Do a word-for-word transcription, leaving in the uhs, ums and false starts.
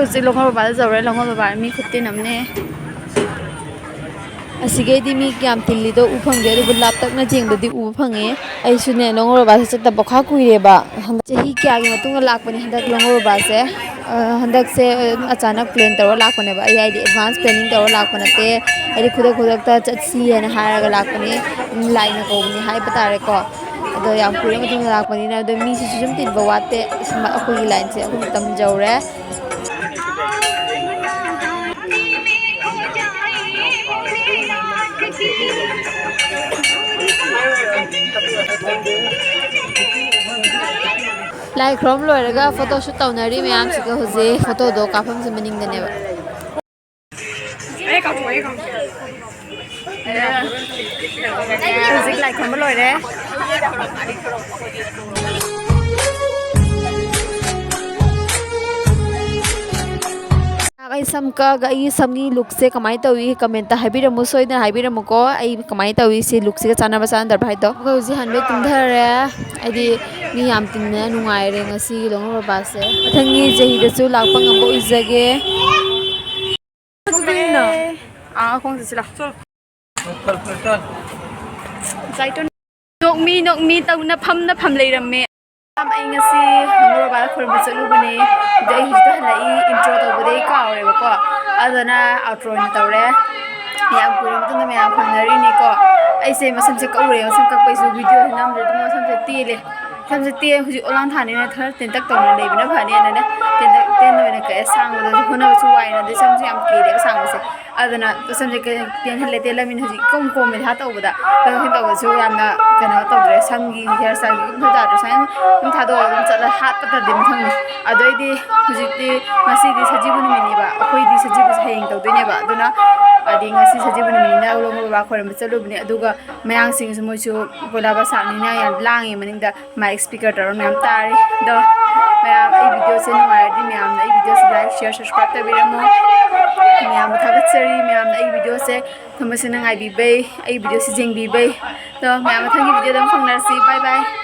ꯍꯧꯖꯤꯛ ꯂꯣꯡꯉꯣꯔ ꯕꯕꯥꯗ ꯌꯧꯔꯦ꯫ ꯂꯣꯡꯉꯣꯔ ꯕꯕꯥ ꯃꯤ ꯈꯨꯇꯤꯟ ꯑꯃꯅꯦ꯫ ꯑꯁꯤꯒꯩꯗꯤ ꯃꯤ ꯀꯌꯥꯝ ꯇꯤꯜꯂꯤꯗꯣ ꯎ ꯐꯪꯗꯦ, ꯑꯗꯨꯕꯨ ꯂꯥꯞꯇꯛꯅ ꯌꯦꯡꯕꯗꯤ ꯎꯕ ꯐꯪꯉꯦ꯫ ꯑꯩꯁꯨꯅꯦ, ꯂꯣꯡꯉꯣꯔ ꯕꯕꯥꯁꯦ ꯆꯠꯇꯕ ꯈꯥ ꯀꯨꯏꯔꯦꯕ꯫ ꯍꯟꯗꯛ ꯆꯍꯤ ꯀꯌꯥꯒꯤ ꯃꯇꯨꯡꯗ ꯂꯥꯛꯄꯅꯦ ꯍꯟꯗꯛ ꯂꯣꯡꯉꯣꯔ ꯕꯕꯥꯁꯦ꯫ ꯑ, ꯍꯟꯗꯛꯁꯦ, ꯑ, ꯑꯆꯥꯅꯛ plan ꯇꯧꯔ ꯂꯥꯛꯄꯅꯦꯕ꯫ ꯑꯩ ꯍꯥꯏꯗꯤ advance planning ꯇꯧꯔ ꯂꯥꯛꯄ ꯅꯠꯇꯦ꯫ ꯍꯥꯏꯗꯤ ꯈꯨꯗꯛ ꯈꯨꯗꯛꯇ ꯆꯠꯁꯤ ꯍꯥꯏꯅ ꯍꯥꯏꯔꯒ ꯂꯥꯛꯄꯅꯤ꯫ ꯂꯥꯏꯅ ꯀꯧꯕꯅꯤ ꯍꯥꯏꯕ ꯇꯥꯔꯦꯀꯣ꯫ ꯑꯗꯣ ꯌꯥꯝ ꯀꯨꯏꯔ ꯃꯇꯨꯡꯗ ꯂꯥꯛꯄꯅꯤꯅ, ꯑꯗꯣ ꯃꯤꯁꯤꯁꯨ ꯁꯨꯝ ꯇꯤꯟꯕ ꯋꯥꯠꯇꯦ꯫ ꯑꯁ, ꯑꯩꯈꯣꯏꯒꯤ lineꯁꯦ ꯑꯩꯈꯣꯏ ꯃꯇꯝ ꯌꯧꯔꯦ꯫ ꯂꯥꯏ ꯈꯨꯔꯨꯝ ꯂꯣꯏꯔꯒ photo shoot ꯇꯧꯅꯔꯤ ꯃꯌꯥꯝꯁꯤꯒ꯫ ꯍꯧꯖꯤꯛ photoꯗꯣ ꯀꯥꯞꯐꯝꯁꯦ ꯃꯅꯤꯡꯗꯅꯦꯕ꯫ ꯍꯧꯖꯤꯛ ꯂꯥꯏ ꯈꯨꯔꯨꯝꯕ ꯂꯣꯏꯔꯦ꯫ ꯑꯩ ꯁꯝ ꯀꯛꯑꯒ ꯑꯩꯒꯤ ꯁꯝꯒꯤ lookꯁꯦ ꯀꯃꯥꯏꯅ ꯇꯧꯏ, commentꯇ ꯍꯥꯏꯕꯤꯔꯝꯃꯨ, ꯁꯣꯏꯗꯅ ꯍꯥꯏꯕꯤꯔꯝꯃꯨꯀꯣ꯫ ꯑꯩ ꯀꯃꯥꯏꯅ ꯇꯧꯏ, ꯁꯤ lookꯁꯤꯒ ꯆꯥꯟꯅꯕ ꯆꯥꯟꯅꯗꯕ꯭ꯔꯥ ꯍꯥꯏꯗꯣ꯫ ꯑꯩꯈꯣꯏ ꯍꯧꯖꯤꯛ ꯍꯟꯕꯩ ꯇꯨꯝꯊꯔꯦ꯫ ꯍꯥꯏꯗꯤ ꯃꯤ ꯌꯥꯝ ꯇꯤꯟꯕꯅ ꯅꯨꯡꯉꯥꯏꯔꯦ ꯉꯁꯤꯒꯤ ꯂꯣꯡꯉꯣꯔ ꯕꯕꯥꯁꯦ꯫ ꯃꯊꯪꯒꯤ ꯆꯍꯤꯗꯁꯨ ꯂꯥꯛꯄ ꯉꯝꯕ ꯑꯣꯏꯖꯒꯦ꯫ ꯑꯥ, ꯈꯣꯡ ꯆꯠꯁꯤ ꯂꯥꯎ꯫ ꯅꯣꯛꯃꯤ ꯅꯣꯛꯃꯤ ꯇꯧꯅꯐꯝ ꯅꯐꯝ ꯂꯩꯔꯝꯃꯦ꯫ ꯑꯩ ꯉꯁꯤ ꯂꯣꯡꯉꯣꯔ ꯕꯕꯥ ꯈꯨꯔꯨꯝꯕ ꯆꯠꯂꯨꯕꯅꯦ꯫ ꯑꯗꯣ ꯑꯩ ꯍꯧꯖꯤꯛꯇ ꯍꯜꯂꯛꯏ, intro ꯇꯧꯕꯗꯤ ꯑꯩ ꯀꯥꯎꯔꯦꯕꯀꯣ꯫ ꯑꯗꯨꯅ outro ꯑꯣꯏꯅ ꯇꯧꯔꯦ꯫ ꯌꯥꯝ ꯀꯨꯏꯔꯕ ꯃꯇꯨꯡꯗ ꯃꯌꯥꯝ ꯐꯪꯅꯔꯤꯅꯤꯀꯣ꯫ ꯑꯩꯁꯦ ꯃꯁꯝꯁꯦ ꯀꯛꯎꯔꯦ, ꯃꯁꯝ ꯀꯛꯄꯩꯁꯨ videoꯁꯦ ꯅꯝꯗ꯭ꯔꯦ, ꯑꯗꯨꯝ ꯃꯁꯝꯁꯦ ꯇꯦꯜꯂꯦ꯫ ꯁꯝꯁꯦ ꯇꯦꯟ-, ꯍꯧꯖꯤꯛ ꯑꯣꯂꯥꯡ ꯊꯥꯅꯤꯅ ꯈꯔ ꯇꯦꯟꯇꯛ ꯇꯧꯅ ꯂꯩꯕꯅ ꯐꯅꯤꯅꯅꯦ, ꯇꯦꯟꯇꯛ, ꯇꯦꯟꯕ ꯑꯣꯏꯅ ꯀꯛꯑꯦ꯫ ꯁꯥꯡꯕꯗꯁꯨ ꯍꯣꯠꯅꯕꯁꯨ ꯋꯥꯏꯅ, ꯑꯗꯩ ꯁꯝꯁꯨ ꯌꯥꯝ ꯀꯦꯜꯂꯦꯕ ꯁꯥꯡꯕꯁꯦ꯫ ꯑꯗꯨꯅ ꯁꯝꯁꯦ ꯀ-, ꯇꯦꯟꯍꯜꯂꯦ, ꯇꯦꯜꯂꯃꯤꯅ ꯍꯧꯖꯤꯛ ꯏꯀꯣꯝ ꯀꯣꯝꯃꯦ ꯍꯥ ꯇꯧꯕꯗ꯫ ꯀꯛꯊꯠ ꯇꯧꯕꯁꯨ ꯌꯥꯝꯅ ꯀꯩꯅꯣ ꯇꯧꯗ꯭ꯔꯦ, ꯁꯝꯒꯤ hair styleꯒꯤ ꯏꯀꯨꯝ ꯇꯥꯗ꯭ꯔꯦ꯫ ꯁꯨꯃꯥꯏꯅ ꯑꯗꯨꯝ ꯊꯥꯗꯣꯛꯑꯒ ꯑꯗꯨꯝ ꯆꯠꯂ ꯍꯥꯠꯄ ꯇꯥꯗꯦ ꯃꯊꯪꯗꯤ꯫ ꯑꯗꯩꯗꯤ ꯍꯧꯖꯤꯛꯇꯤ ꯉꯁꯤꯗꯤ ꯁꯖꯤꯕꯨ ꯅꯨꯃꯤꯠꯅꯦꯕ, ꯑꯩꯈꯣꯏꯗꯤ ꯁꯖꯤꯕꯨꯁꯦ ꯍꯌꯦꯡ ꯇꯧꯗꯣꯏꯅꯦꯕ꯫ ꯑꯗꯨꯅ ꯍꯥꯏꯗꯤ ꯉꯁꯤ ꯁꯖꯤꯕꯨ ꯅꯨꯃꯤꯠꯅꯤꯅ ꯂꯣꯡꯉꯣꯔ ꯕꯕꯥ ꯈꯣꯏꯔꯝꯕ ꯆꯠꯂꯨꯕꯅꯦ꯫ ꯑꯗꯨꯒ ꯃꯌꯥꯡꯁꯤꯡꯁꯨ ꯃꯣꯏꯁꯨ ꯄꯣꯏꯂꯥ ꯕꯁꯥꯛꯅꯤꯅ ꯌꯥꯝ ꯂꯥꯡꯉꯦ ꯃꯅꯤꯡꯗ꯫ Mic speaker ꯇꯧꯔ ꯃꯌꯥꯝ ꯇꯥꯔꯤ꯫ ꯑꯗꯣ ꯃꯌꯥꯝ ꯑꯩ videoꯁꯦ ꯅꯨꯡꯉꯥꯏꯔꯗꯤ ꯃꯌꯥꯝꯅ ꯑꯩ videoꯁꯦ like, share, subscribe ꯇꯧꯕꯤꯔꯝꯃꯣ꯫ ꯃꯌꯥꯝꯕꯨ ꯊꯥꯒꯠꯆꯔꯤ, ꯃꯌꯥꯝꯅ ꯑꯩ videoꯁꯦ ꯊꯃꯣꯏꯁꯦꯡꯅ ꯉꯥꯏꯕꯤꯕꯩ, ꯑꯩ videoꯁꯦ ꯌꯦꯡꯕꯤꯕꯩ꯫ ꯑꯗꯣ ꯃꯌꯥꯝ ꯃꯊꯪꯒꯤ videoꯗ ꯑꯃꯨꯛ ꯐꯪꯅꯔꯁꯤ꯫ Bye bye꯫